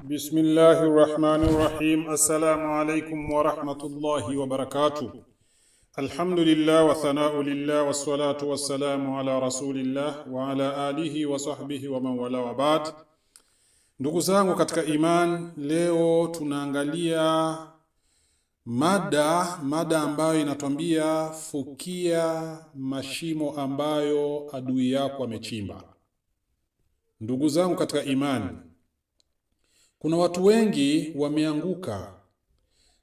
Bismillahi rahmani rahim. Assalamu alaikum warahmatullahi wabarakatuh. Alhamdulillah wa thanau lillah wassalatu wassalamu ala rasulillah wa ala alihi wa sahbihi wa man wala wa ba'd. Ndugu zangu katika iman, leo tunaangalia mada ambayo inatuambia fukia mashimo ambayo adui yako amechimba. Ndugu zangu katika imani, kuna watu wengi wameanguka,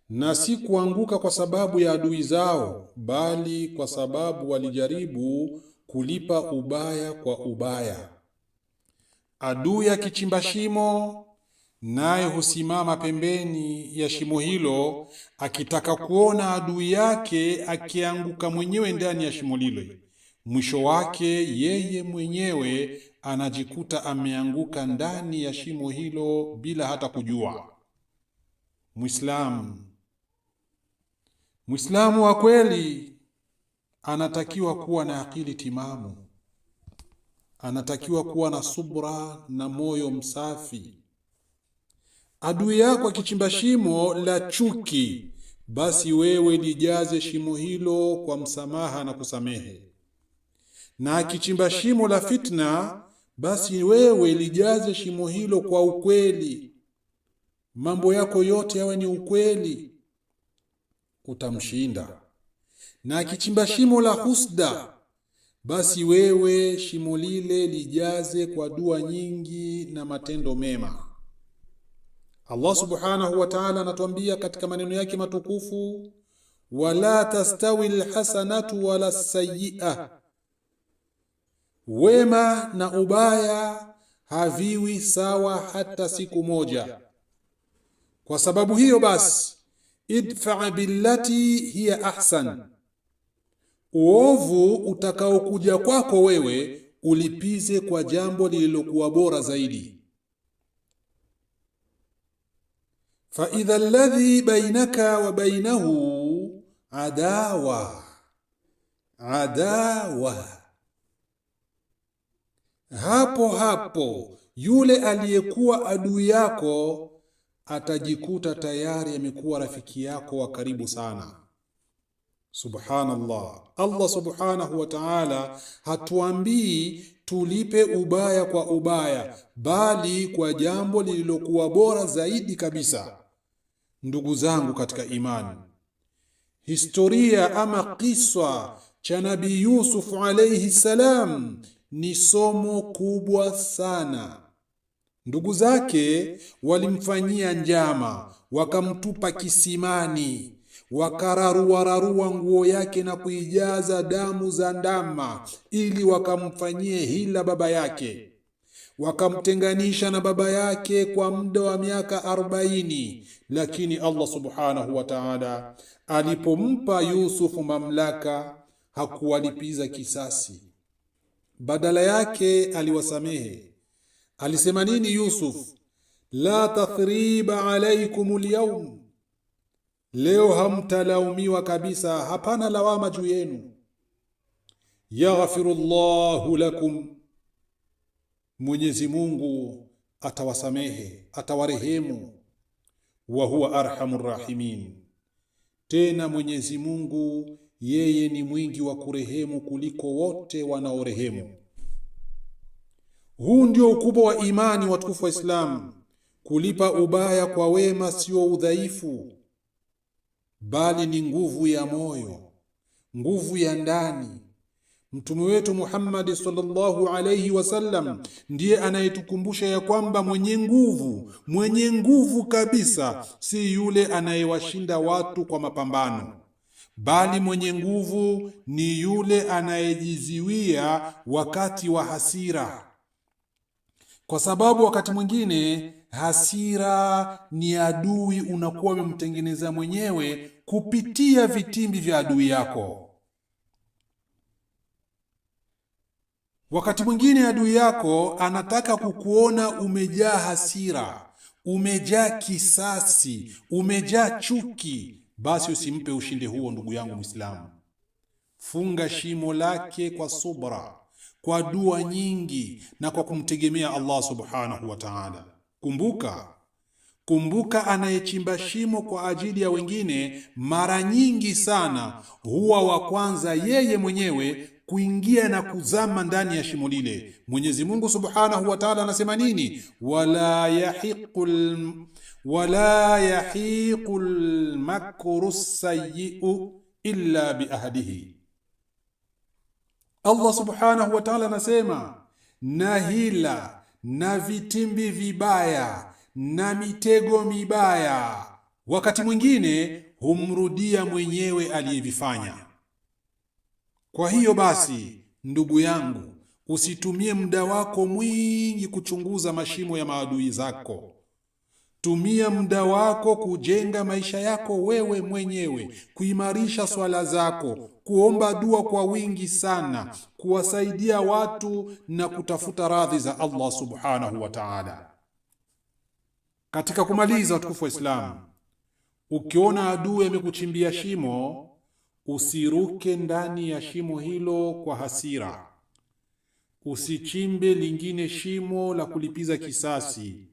na si kuanguka kwa sababu ya adui zao, bali kwa sababu walijaribu kulipa ubaya kwa ubaya. Adui akichimba shimo, naye husimama pembeni ya shimo hilo akitaka kuona adui yake akianguka mwenyewe ndani ya shimo lile. Mwisho wake yeye mwenyewe anajikuta ameanguka ndani ya shimo hilo bila hata kujua. Muislamu wa kweli anatakiwa kuwa na akili timamu, anatakiwa kuwa na subra na moyo msafi. Adui yako akichimba shimo la chuki, basi wewe lijaze shimo hilo kwa msamaha na kusamehe, na akichimba shimo la fitna, basi wewe lijaze shimo hilo kwa ukweli. Mambo yako yote yawe ni ukweli, utamshinda. Na akichimba shimo la husda, basi wewe shimo lile lijaze kwa dua nyingi na matendo mema. Allah subhanahu wa ta'ala anatuambia katika maneno yake matukufu, wala tastawi alhasanatu wala sayyi'a, wema na ubaya haviwi sawa hata siku moja. Kwa sababu hiyo basi, idfa billati hiya ahsan, uovu utakaokuja kwako wewe ulipize kwa jambo lililokuwa bora zaidi. Fa idha alladhi bainaka wa bainahu adawa adawa, hapo hapo yule aliyekuwa adui yako atajikuta tayari amekuwa rafiki yako wa karibu sana. Subhanallah, Allah subhanahu wa ta'ala hatuambii tulipe ubaya kwa ubaya, bali kwa jambo lililokuwa bora zaidi kabisa. Ndugu zangu katika imani, historia ama kiswa cha Nabii Yusuf alayhi salam ni somo kubwa sana. Ndugu zake walimfanyia njama, wakamtupa kisimani, wakararuararua nguo yake na kuijaza damu za ndama, ili wakamfanyie hila baba yake. Wakamtenganisha na baba yake kwa muda wa miaka 40. Lakini Allah subhanahu wa ta'ala alipompa Yusufu mamlaka hakuwalipiza kisasi, badala yake aliwasamehe. Alisema nini Yusuf? La tathriba alaikum alyawm, leo hamtalaumiwa kabisa, hapana lawama juu yenu. Yaghfiru llahu lakum, Mwenyezi Mungu atawasamehe, atawarehemu. Wa huwa arhamur rahimin, tena Mwenyezi Mungu yeye ni mwingi wa kurehemu kuliko wote wanaorehemu. Huu ndio ukubwa wa imani, watukufu wa Islam. Kulipa ubaya kwa wema sio udhaifu, bali ni nguvu ya moyo, nguvu ya ndani. Mtume wetu Muhammad sallallahu alayhi wasallam ndiye anayetukumbusha ya kwamba mwenye nguvu kabisa si yule anayewashinda watu kwa mapambano, bali mwenye nguvu ni yule anayejiziwia wakati wa hasira, kwa sababu wakati mwingine hasira ni adui, unakuwa umemtengeneza mwenyewe kupitia vitimbi vya adui yako. Wakati mwingine adui yako anataka kukuona umejaa hasira, umejaa kisasi, umejaa chuki. Basi usimpe ushindi huo, ndugu yangu Mwislamu. Funga shimo lake kwa subra, kwa dua nyingi na kwa kumtegemea Allah subhanahu wa ta'ala. Kumbuka, Kumbuka, anayechimba shimo kwa ajili ya wengine mara nyingi sana huwa wa kwanza yeye mwenyewe kuingia na kuzama ndani ya shimo lile. Mwenyezi Mungu Subhanahu wa Ta'ala anasema nini? Wala yahiqul makru sayyi'u illa bi ahlihi. Allah Subhanahu wa Ta'ala anasema, na hila na vitimbi vibaya na mitego mibaya wakati mwingine humrudia mwenyewe aliyevifanya. Kwa hiyo basi, ndugu yangu, usitumie muda wako mwingi kuchunguza mashimo ya maadui zako. Tumia muda wako kujenga maisha yako wewe mwenyewe, kuimarisha swala zako, kuomba dua kwa wingi sana, kuwasaidia watu na kutafuta radhi za Allah Subhanahu wa Ta'ala. Katika kumaliza, watukufu wa Islamu, ukiona adui amekuchimbia shimo, usiruke ndani ya shimo hilo kwa hasira. Usichimbe lingine shimo la kulipiza kisasi,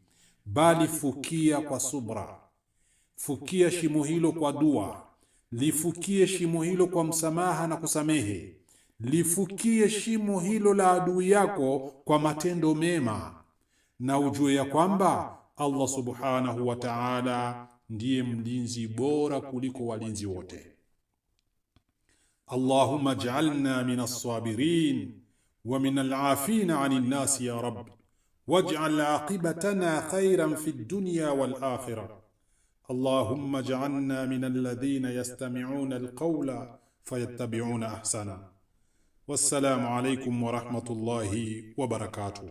bali fukia kwa subra. Fukia shimo hilo kwa dua, lifukie shimo hilo kwa msamaha na kusamehe, lifukie shimo hilo la adui yako kwa matendo mema, na ujue ya kwamba Allah Subhanahu wa Ta'ala ndiye mlinzi bora kuliko walinzi wote. Allahumma ij'alna min as-sabirin wa min al-afina 'anil nas ya Rabb, waj'al 'aqibatana khayran fi ad-dunya wal akhirah. Allahumma ij'alna min alladhina yastami'una al-qawla fayattabi'una ahsana. Wassalamu alaykum wa rahmatullahi wa barakatuh.